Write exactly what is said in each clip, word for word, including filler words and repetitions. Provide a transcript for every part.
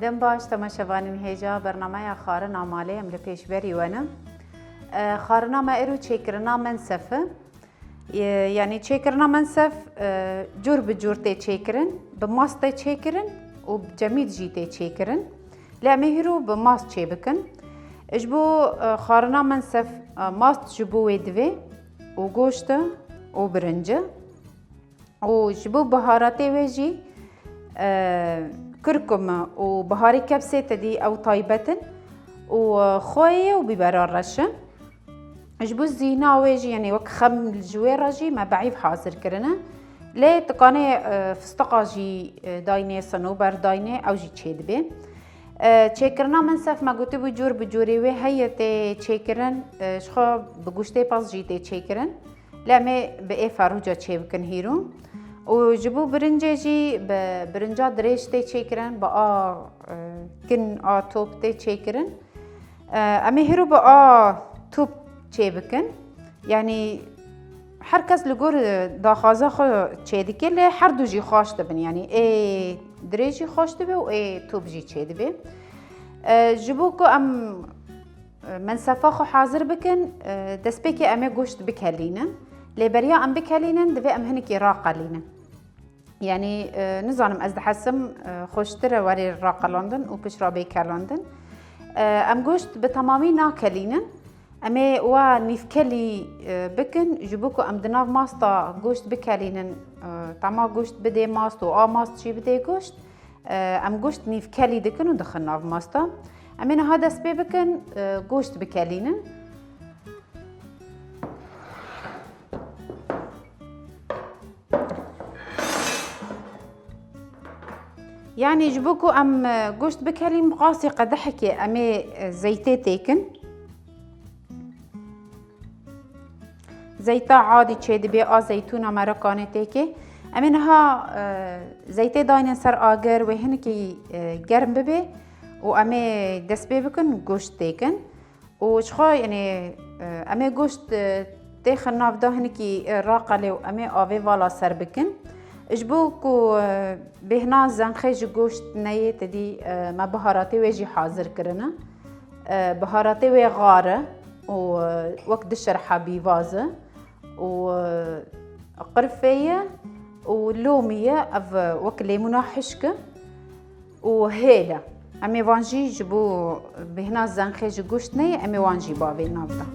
Dem baş, temaşevanên hêja bernameya Xarina Malê em li pêşberî we ne. E, xarina me îro çêkirina mensef e. E, yanî çêkirina mensef, e, cûr bi cûr tê çêkirin, bi mast tê çêkirin û bi cemîd jî tê çêkirin. Lê em ê hîro bi mast çêbikin. Ji bo, e, xarina mensef, e, mast ji bo wê divê û goşt e û birinc e. Û ji bo biharatê wê jî, e, kurkum û biharê kepsê tedî ew taybet in û, e, xoyê ye û bîbera reş e. Ji bo zîna wê jî, yanî wek xem ji wê re jî me beîv hazir kirine. Lê dikanê, e, fistiqa jî, e, daynê, sinober daynê, ew jî çêdibe. E, çêkirina mensef me gotibû cûr bi cûrê wê heye tê çêkirin, e, ji xwe bi goştê pez jî tê çêkirin. Lê em ê bi ê ferûca çêbikin hîro. Û ji bo birincê jî bi birinca dirêj tê çêkirin, bi a, e, kin a top tê çêkirin. E, em ê hîro bi a top çêbikin. Yanî her kes li gor, e, daxwaza xwe çêdike, lê her du jî xweş dibin. Yanî ê dirêj jî xweş dibe û ê top jî çêdibe. E, ji bo ku em Mensefa xwe hazir bikin, e, destpêkê em ê goşt bikelînin. Lê beriya em bikelînin, divê em hinekî raqelînin. Yanî, e, nizanim, ez dihesim, e, xweştir e werê raqelandin û pişra bê kelandin. E, em goşt bi temamî nakelînin. Em ê wa nîvkelî, e, bikin, ji bo ku em di nav masta goşt bikelînin, e, tema goşt bidê mast û a mast jî bidê goşt. E, em goşt nîvkelî dikin û dixin nav masta. Em ê niha dest pê bikin, e, goşt bikelînin. Yanî ji bo ku em, e, goşt bikelîn, bi qasî qedehekê em ê, e, zeytê têkin. Zeyta adî çêdibê, a zeytûna me re kanê têkê. Em ê niha, e, zeytê daynin ser agir, wê hinekî, e, germ bibe û em ê dest pê bikin goşt têkin. Û ji xwe, yanî, e, em ê goşt, e, têxin nav da hinekî, e, raqelê û em ê avê vala ser bikin. Ji bo ku, e, bêhna zenxê ji goşt neyê, tedî, e, me biharatê wê jî hazir kirine. E, biharatê wê xar e û, e, wek du şerha bîvaz e û, e, qirfê ye û lomî ye, ev, e, wek lêmûna hişk e û hêl e. Em ê van jî ji bo bêhna zenxê ji goşt neyê, em ê wan jî bavê nav da.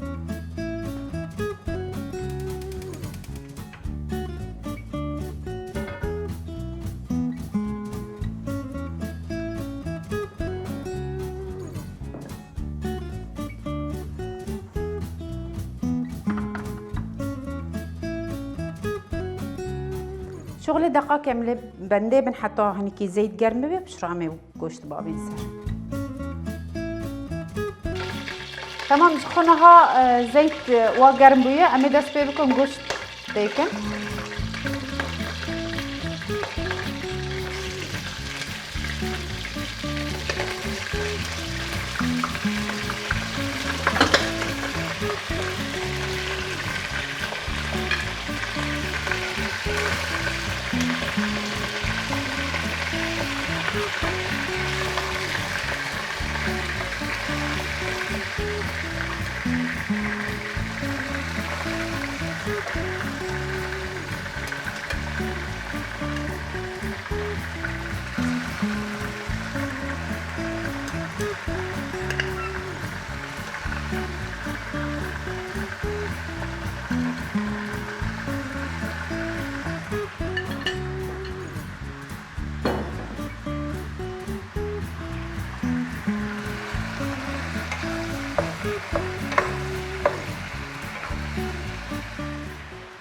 Şixulê deqakê em lê bendê bin heta hinekî zeyt germ bibe, piştre em ê goşt bavên ser. Temam, ji xwe niha, e, zeyt, e, wa germ bûye, em ê dest pê bikin goşt têkin.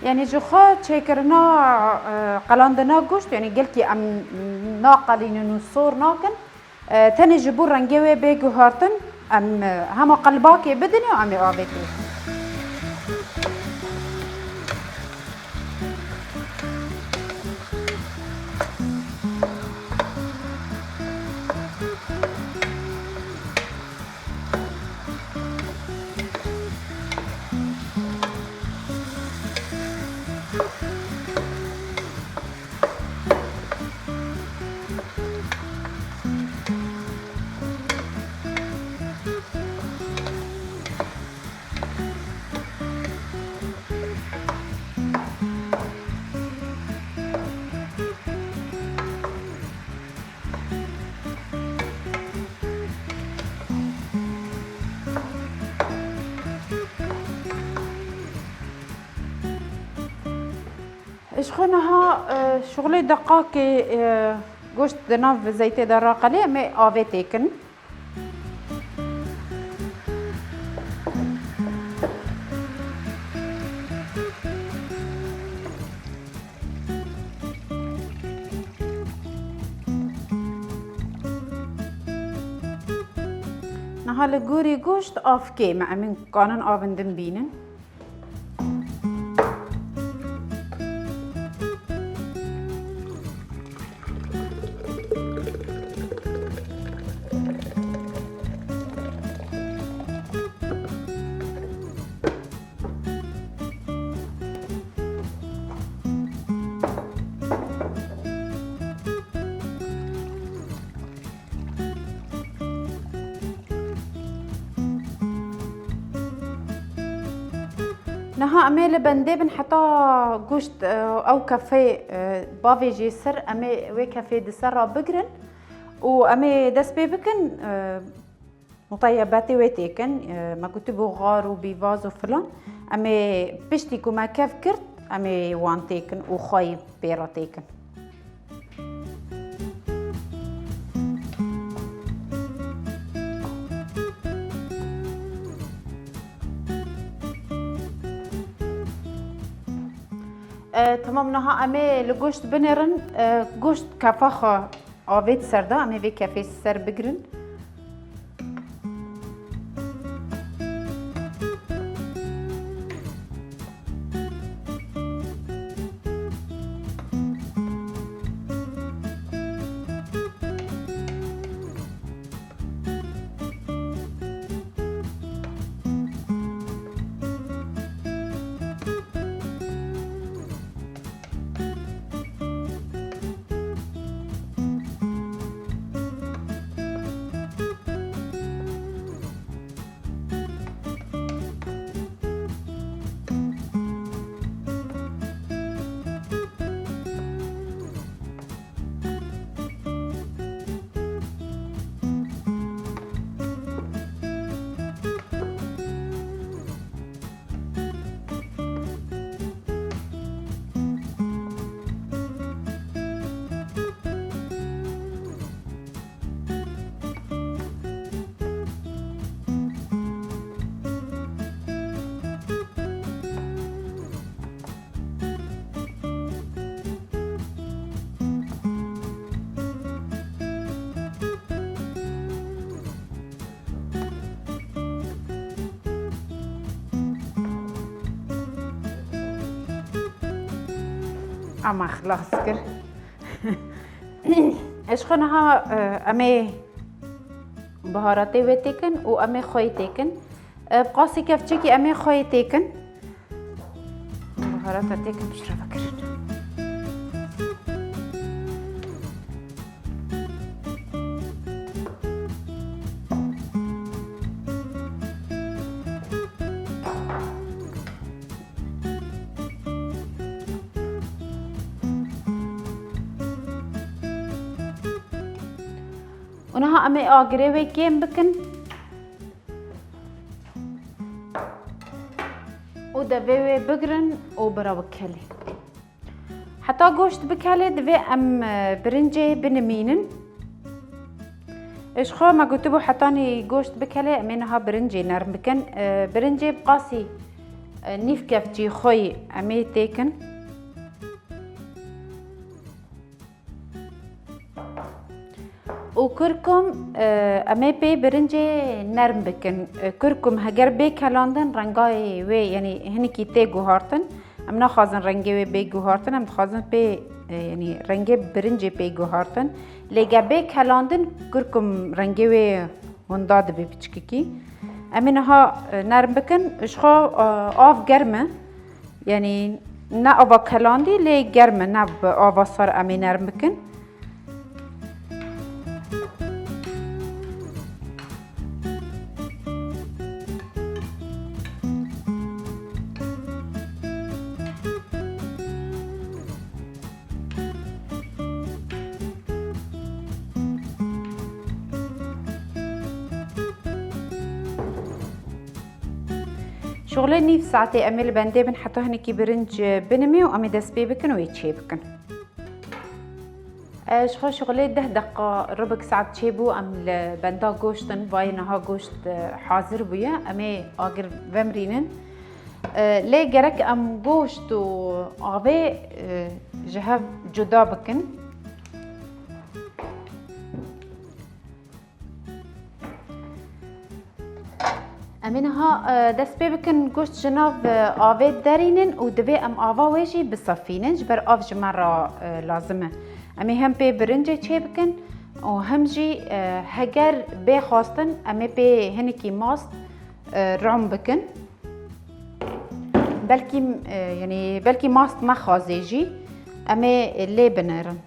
Yanî ji xwe çêkirina, e, qelandina goşt, yanî gelkî em naqelînin û sor nakin. E, tenê ji bo rengê wê bê guhartin, em, e, hema qelbakê bidinê û em ê avê têkin. Ji xwe niha, e, şixulê deqakê, e, goşt di nav zeytê de raqelê, em ê avê têkin. Niha li gorî goşt av kêm e, em ê kanin av din bînin. Niha em ê li bendê bin heta goşt, e, ew kefê, e, bavêjê ser, em ê wê kefê di ser re bigrin û em ê dest pê bikin, e, muteyebetê wê têkin. E, me gotibû xar û bîvaz û filan. Em ê piştî ku me kef kir, em ê wan têkin û xweyî pê re têkin. E, temam, niha em ê li goşt binêrin. E, goşt kefa xwe avêt ser de, em ê vê kefê ser bigirin. Ama xilas kir. Ji xwe niha, e, em ê biharatê wê têkin û em ê xweyî têkin. E, bi qasî kevçekî em ê xweyî têkin. Biharata têkin piştre vekirin. Û niha em ê agirê wê kêm bikin û devê wê bigrin û bira bikelê. Heta goşt bikelê divê em, e, birincê binimînin. Ji xwe me gotibû hetanî goşt bikelê, em ê niha birincê nerm bikin. E, birincê bi qasî, e, nîv kevçî xweyî em ê têkin. Û kurkum, e, em ê pê birincê nerm bikin. E, kurkum heger bê kelandin, rengayê wê, yanî hinekî tê guhartin. Em naxwazin rengê wê bê guhartin, em dixwazin pê, e, yanî rengê birincê pê guhartin. Lê ge bê kelandin, kurkum rengê wê winda dibe piçikikî. Em ê niha, e, nerm bikin. Ji xwe, e, av germ e. Yanî ne ava kelandî, lê germ e, ne bi ava sar em ê nerm bikin. Ji Şixulê nîv saetê em ê li bendê bin heta hinekî birinc binimê û em ê dest pê bikin û ê çê bikin. E, ji xwe şixulê deh deqa ribik saet çêbû, em li benda goşt in, vayê niha goşt, e, hazir bûye. Em ê agir vemirînin. E, lê gerek em goşt û avê, e, ji hev cuda bikin. Em ê niha, e, dest pê bikin goşt ji nav, e, avê derînin û divê em ava wê jî bisefînin, ji ber av ji me re, e, lazim e. Em ê hem pê birincê çê bikin û hem jî, e, heger bê xwestin, em ê pê hinekî mast, e, rom bikin. Belkî, e, yanî belkî mast nexwazê jî, em ê lê binêrin.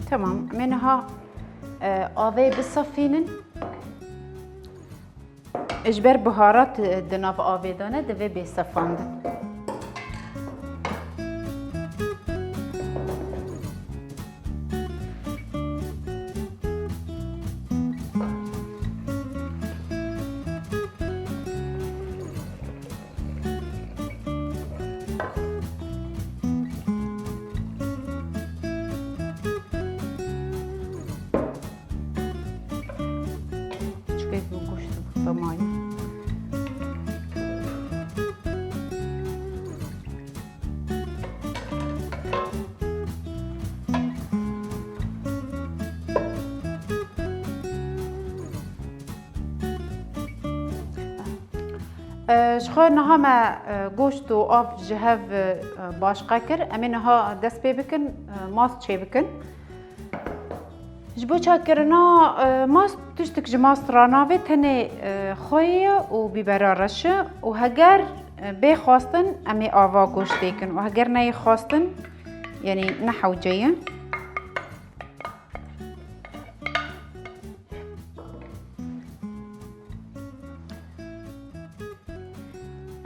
Tamam, em ê niha, e, avê bisefînin. Ji ber biharat, e, di nav avê de ne, divê bê sefandin. Çikek bi goşt û bi xemayê. E, ji xwe niha me, e, goşt û av ji hev, e, başqe kir. Em ê niha dest pê bikin, e, mast çê bikin. Ji bo çakkirina, e, mast, tiştik ji mast ranavê, tenê, e, xweyê ye û bîbera reş e û heger, e, bê xwestin, em ê ava goştê kin û heger neyê xwestin, yanî ne hewce ye.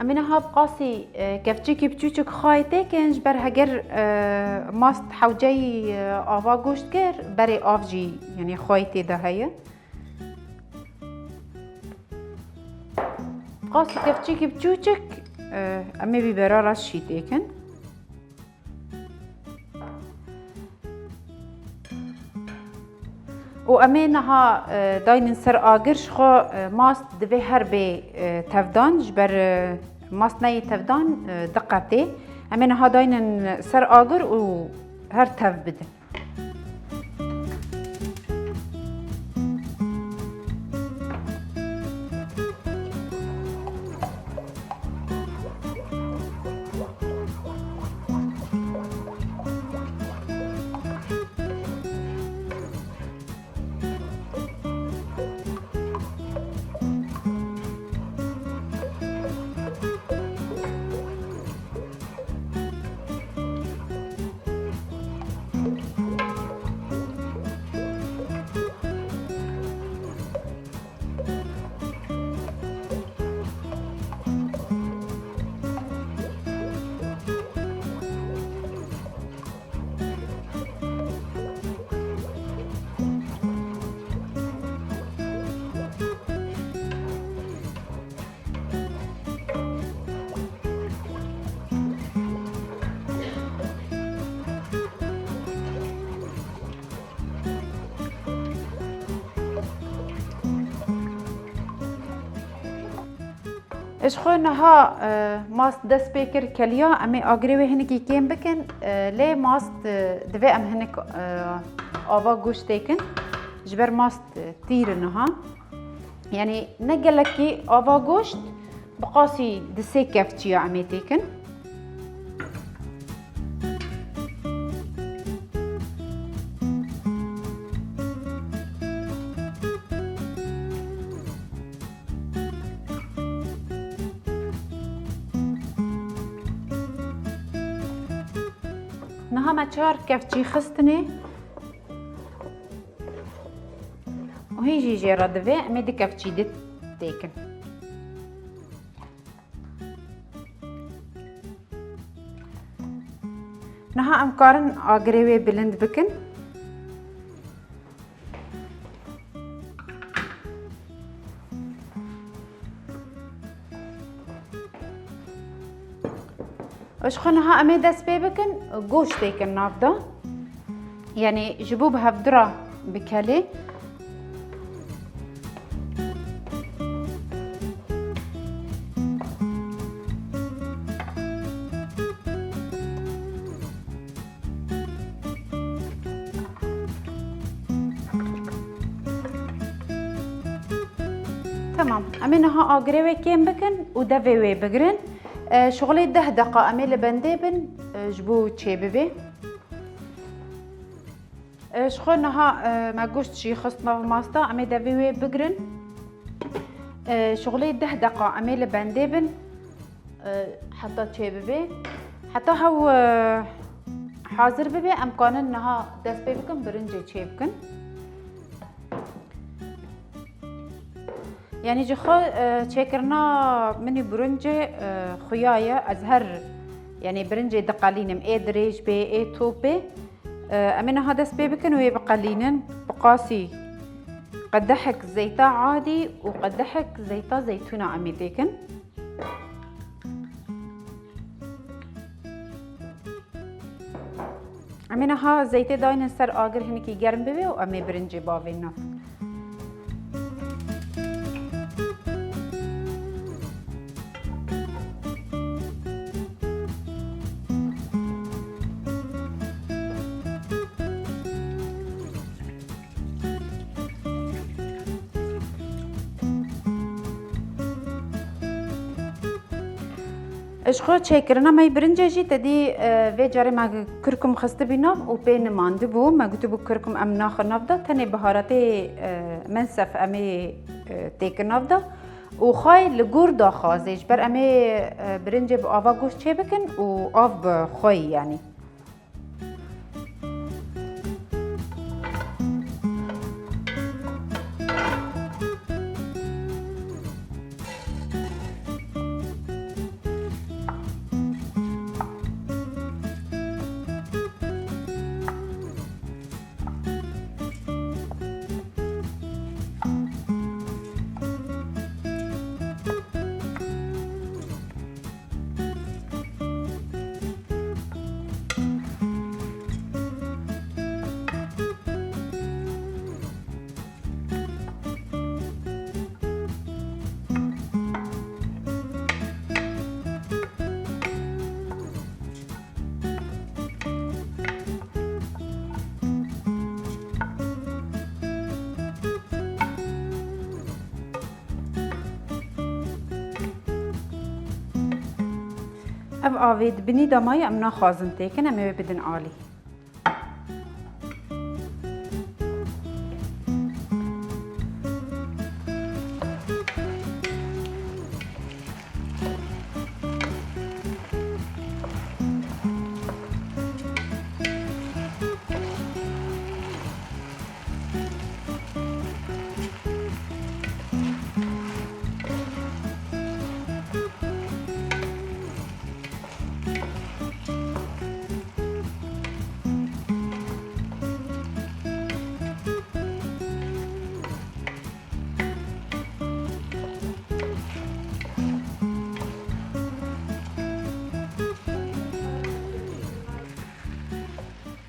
Em ê niha bi qasî, e, kevçikî biçûçik xwayê têkin, ji ber heger, e, mast hewceyî, e, ava goşt kir, berê av jî, yanî xwayê tê de heye. Bi qasî kevçikî biçûçik, e, em ê bîbera reş jî têkin. Û em ê niha, e, daynin ser agir, ji xwe, e, mast divê her bê, e, tevdan, ji ber, e, mast neyê tevdan, e, diqetê. Em ê niha daynin ser agir û her tev bidin. Ji xwe niha, e, mast dest pê kir keliya, em ê agirê wê hinekî kêm bikin, e, lê mast, e, divê em hinek, e, ava goşt têkin. Ji ber mast, e, tîr e niha. Yanî ne gelekî ava goşt, bi qasî di sê kevçiya em ê têkin. Niha me çar kevçî xistine û hîn jî jê re divê em ê du kevçî din têkin. Niha em karin agirê wê bilind bikin. Ji xwe niha em ê dest pê bikin, goşt têkin nav de. Yanî ji bo bi hevdira bikelê. Tamam. Em ê niha agirê wê kêm bikin û devê wê bigirin. E, şixulê deh deqa em ê li bendê bin, e, ji bo çêbibê. E, ji xwe niha, e, me goşt jî xist nav masta, em ê devê wê bigirin. E, şixulê deh deqa em ê li bendê bin, e, heta çêbibe. Heta hew, e, hazir bibe, em kanin niha dest pê bikin, birincê çêbikin. Yanî ji xwe, e, çêkirina min û birincê, e, xuya ye. Ez her, yanî birincê diqelînim, ê dirêj bê, ê top bê. E, em ê niha dest pê bikin û ê biqelînin. Bi qasî qedehek zeyta adî û qedehek zeyta zeytûna em ê têkin. Em ê niha zeytê daynin ser agir, hinekî germ bibe û em ê birincê bavênin nav. Ji xwe çêkirina me yê birincê jî te dî, e, vê carê me kurkum xistibî nav û pê nimandibû. Me gotibû kurkum em naxin nav de, tenê biharatê, e, mensef em ê, e, têkin nav de. Û xay li gor daxwazê, ji ber em ê, e, birincê bi ava goşt çêbikin û av bi xwe yî, yanî. Ev avê di binî de maye, em naxwazin têkin, em ê wê bidin alî.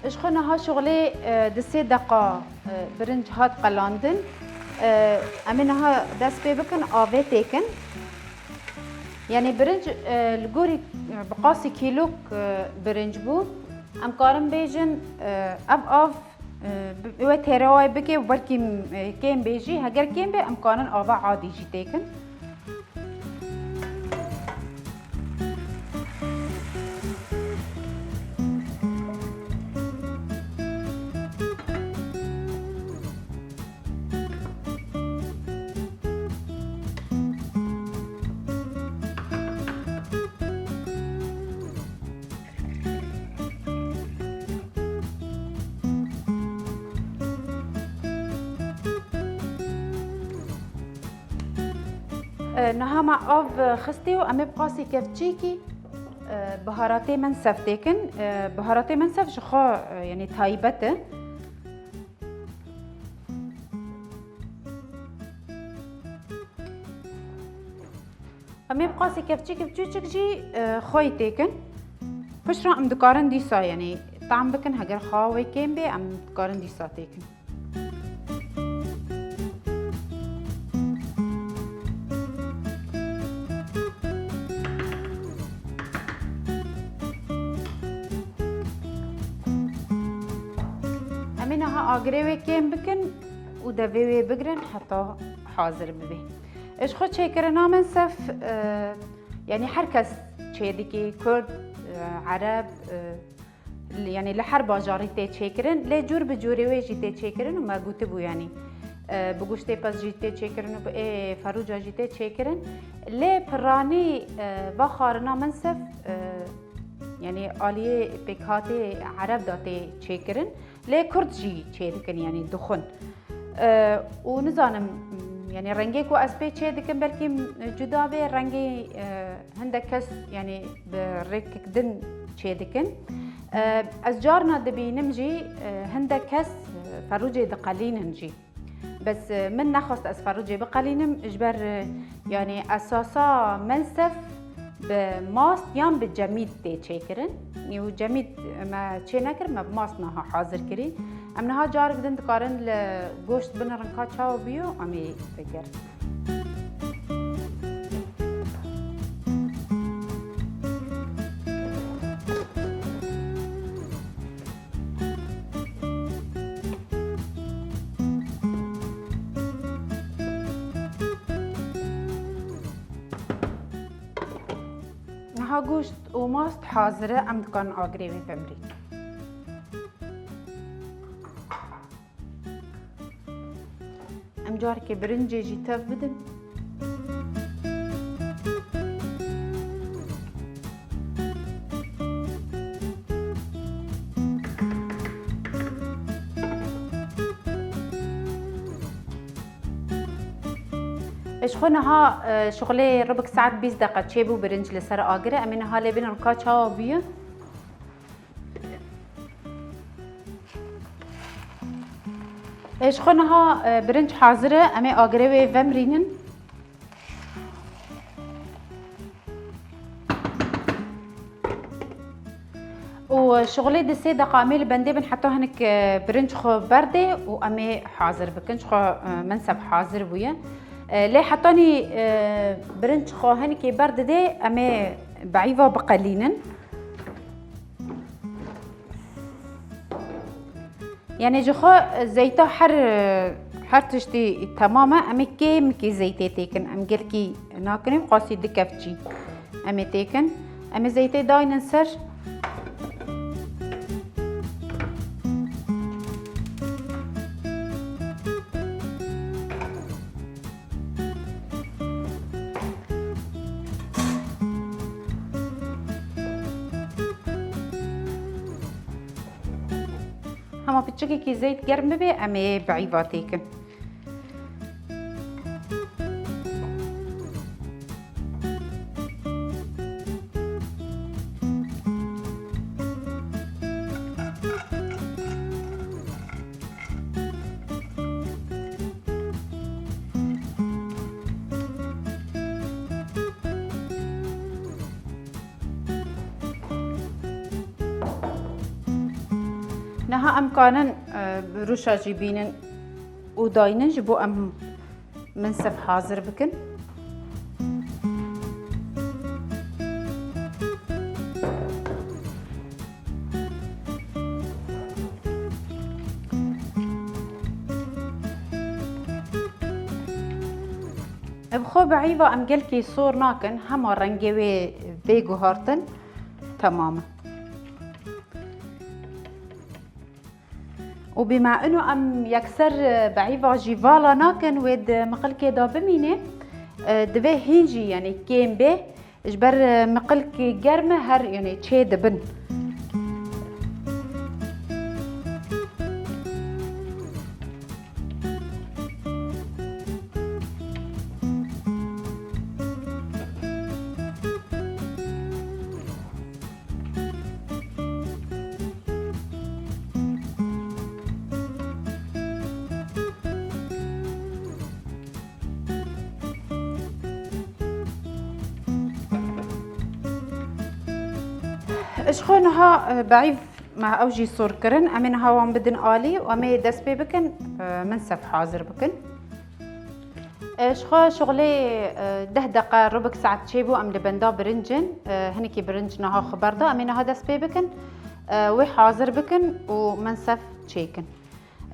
Ji xwe niha şixulê, e, di sê deqa, e, birinc hat qelandin. E, em ê niha dest pê bikin, avê têkin. Yanî birinc, e, li gorî, e, bi qasî kîlok, e, birinc bû. Em karin bêjin, e, ev av, e, bi, wê têrewayê bike û belkî, e, kêm bê jî. Heger kêm be, em karin ava adî jî têkin. E, niha me av xistî û em ê bi qasî kevçîkî, e, biharatê mensef têkin. E, biharatê mensef ji xwe, e, yanî taybet e. Em ê bi qasî kevçîkî biçûçik jî, e, xweyî têkin. Piştre em dikarin dîsa, yanî tam bikin, heger xwe wê kêm bê, em dikarin dîsa têkin. Em ê niha agirê wê kêm bikin û devê wê bigirin heta hazir bibe. Ji xwe çêkirina mensef, e, yanî her kes çêdikê, Kurd, e, Ereb, e, Li, yanî li her bajarî tê çêkirin, lê cûr bi cûrê wê jî tê çêkirin û me gotibû, yanî, e, bi goştê pez jî tê çêkirin û bi ê ferûca jî tê çêkirin. Lê piranî, e, va xwarina mensef, e, yanî aliyê pêkhatê Ereb de tê çêkirin. Lê Kurd jî çêdikin, yanî dixwin. E, û nizanim, yanî rengê ku ez pê çê dikim belkî cuda bê, rengê, e, hindek kes, yanî bi rêkek din çê dikin. E, ez carna dibînim jî, e, hindek kes, e, ferûcê diqelînin jî. Bes, e, min nexwest ez ferûcê biqelînim, ji ber, e, yanî esasa mensef bi mast yan bi cemîd tê çêkirin. Û cemîd me çê nekir, me bi mast niha hazir kirî. Em niha carek din dikarin li goşt binirin ka çawa bûyo, em ê vegerin. Niha goşt û mast hazir e, em dikarin agirê wê vemrîn. Em carekê birincê jî tev bidin. Ji xwe niha, e, şixulê ribik saet bîst deqa çêbû birinc li ser agir e. Em ê niha lê bînin ka çawa bûye. E, ji xwe niha, e, birinc hazir e. Em ê agirê wê vemrînin. Û şixulê di sê deqa em ê li bendê bin heta hinek, e, birinc xwe berdê û em ê hazir bikin. Ji xwe, e, mensef hazir bûye. E, lê hetanî, e, birinc xwe hinekê berdidê, em ê bi îva biqelînin. Yanî ji xwe zeyta her, her tiştî temam e. Em ê kêmikî zeytê têkin. Em gelkî nakin, qasî du kevçî em ê têkin. Em ê zeytê daynin ser. Hema piçikekî zeyt germ bibe, em ê bi îva têkin. Niha em kanin, e, rûşa jî bînin û daynin ji bo em minsef hazir bikin. Bi xwe beîva em gelkî sor nakin, hema rengê wê vê guhartin temam e. Û bîma ino em yekser beîva jî vala nakin, wê di miqilkê de bimîne, e, divê hîn jî, yanî kêm bê, ji ber, e, miqilk germ e, her, yanî çê dibin. Ji xwe niha, e, beîv me ew jî sor kirin. Em ê niha wan bidin alî û em ê dest pê bikin, e, minsef hazir bikin. E, ji xwe şixulê, e, deh deqe rubik saet çêbû, em li benda birinc in. E, hinekî birinc niha xwe berda. Em ê niha dest pê bikin, e, wê hazir bikin û minsef çêkin.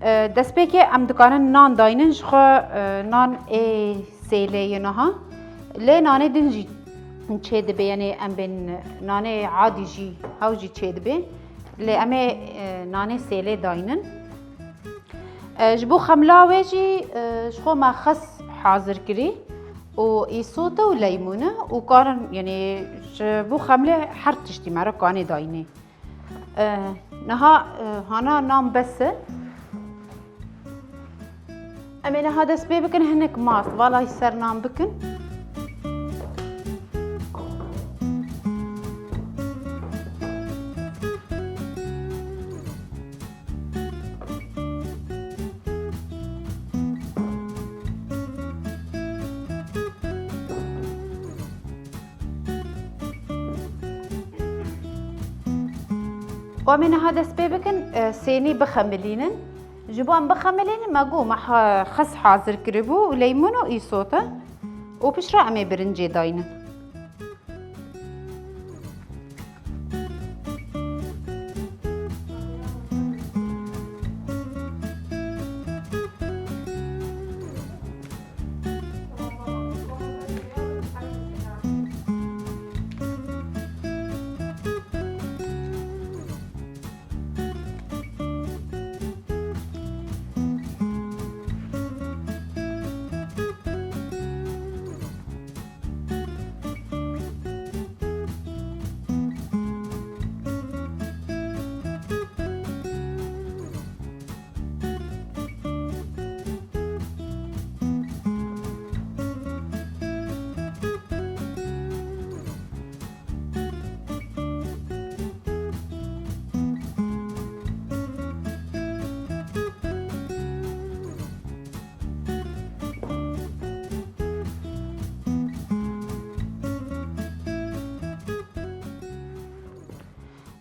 E, destpêkê em dikarin nan daynin, ji xwe, e, nan ê sêlê ye niha. Lê nanê din jî çê dibe, yanî em bên nanê adî jî hew jî çê dibe. Lê em ê, e, nanê sêlê daynin. E, ji bo xemla wê jî, e, ji xwe me xis hazir kirî û îsote û leymûne û karin, yanî ji bo xemlê her tiştî me re kanê dayînê. E, niha, e, hana nan bes e. Em ê niha dest pê bikin, hinek mast, vala jî ser nan bikin. Û em ê niha dest pê bikin, e, sênî bixemilînin. Ji bo em bixemilînin, me got me ha-, xis hazir kiribû, leymun û îsote. Û piştre em ê birincê daynin.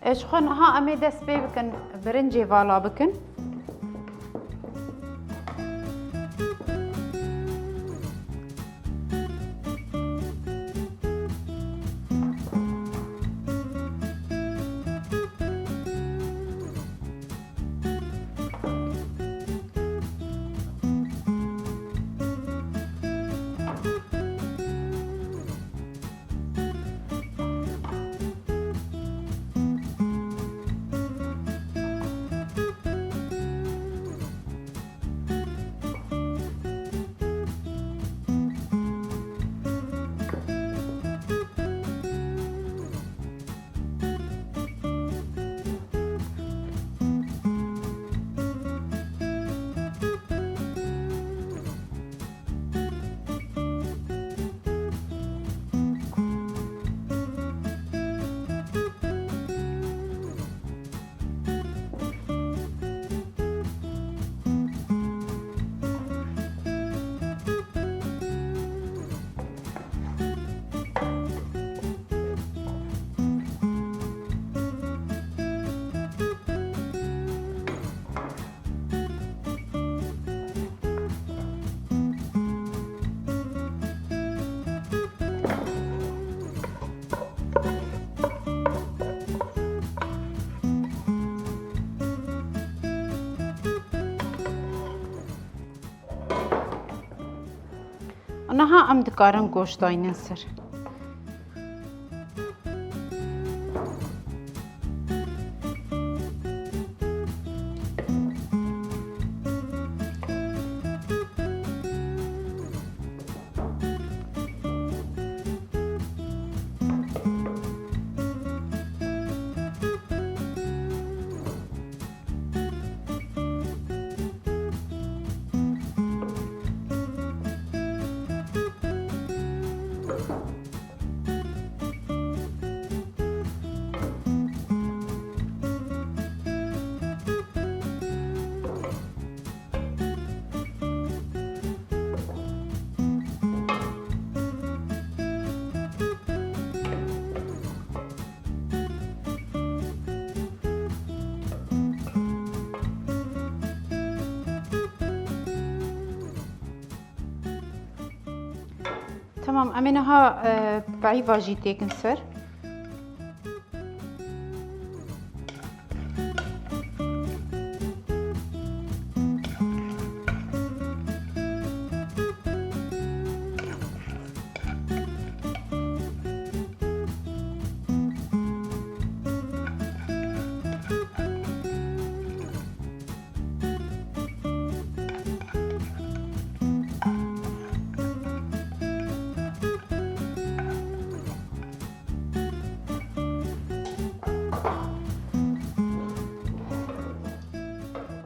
E, ji xwe niha em ê dest pê bikin, birincê vala bikin. Aha, em dikarin goşt daynin ser. Tamam, em ê niha, e, peyva jî têkin ser.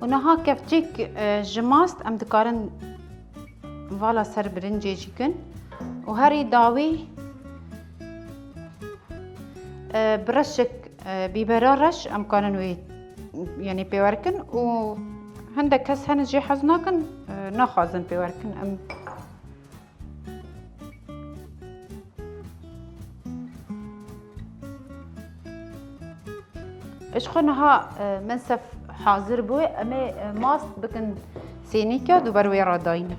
Û niha kevçik, e, ji mast em dikarin vala ser birincê jî kin. Û herî dawî, e, bi reşik, e, bîbera reş em karin wê, yanî pêwer kin û hindek kes hene jê hez nakin, e, naxwazin pêwer kin. Em Ji xwe niha, e, mensef hazir bû. Em ê, e, mast bikin sênîka, dû ber wê radayînin.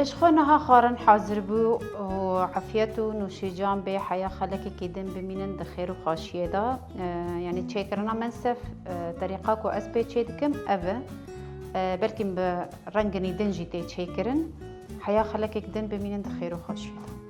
Ji xwe niha xwarin hazir bû û efiyet û nûşîcan bê, heya xelekekî din bimînin di xêr û xweşiyê de. E, yanî çêkirina mensef, e, terîqa ku ez pê çê dikim ev e. E, belkî bi rengên din jî tê çêkirin. Heya xelekek din bimînin di xêr û xweşiyê de.